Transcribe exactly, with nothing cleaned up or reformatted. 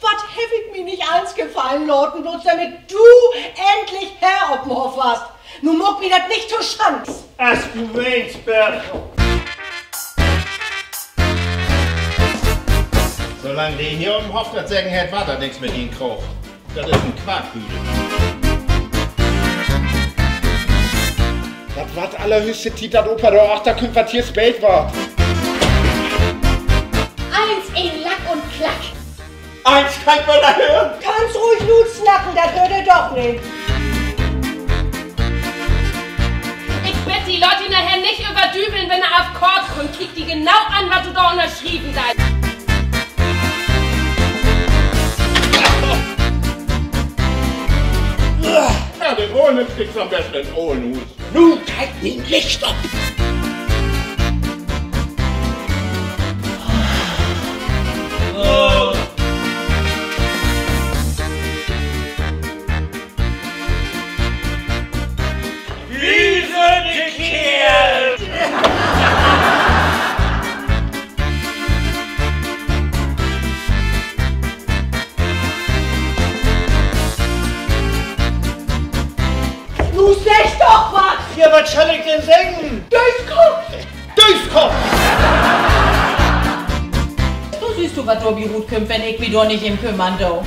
Wat heff ik mi nich allens gefallen laten, bloots dormit du endlich Herr op'n Hoff warrst. Nu maak mi dat nich to Schann. As du meenst, Bertha. Solang de hier op'n Hoff dat Seggen hett, warrt dat nix mit dien Kroog. Dat is en Quarkbüdel. Dat warrt allerhöchste Tiet, dat Opa dor achter kümmt, wat hier speelt warrt. Allens een Lack un Klack. Allens kann ik wedder hören. Kannst ruhig luut snacken, dat höört he doch nich. Ik bedd di, laat di naher nich överdüveln, wenn he af Kort kummt. Kiek di genau an, wat du dor ünnerschrieven deist. Ja, de Rollen kriggst an'n besten in't Olenhuus. Nu geiht mien Licht op. Wi sünd de Keerls! Nu segg doch wat! Ja, wat schall ik denn seggen? Dööskopp! Dööskopp! Du sühst, wat dorbi rutkümmt, wenn ik mi dor nich üm kümmern do.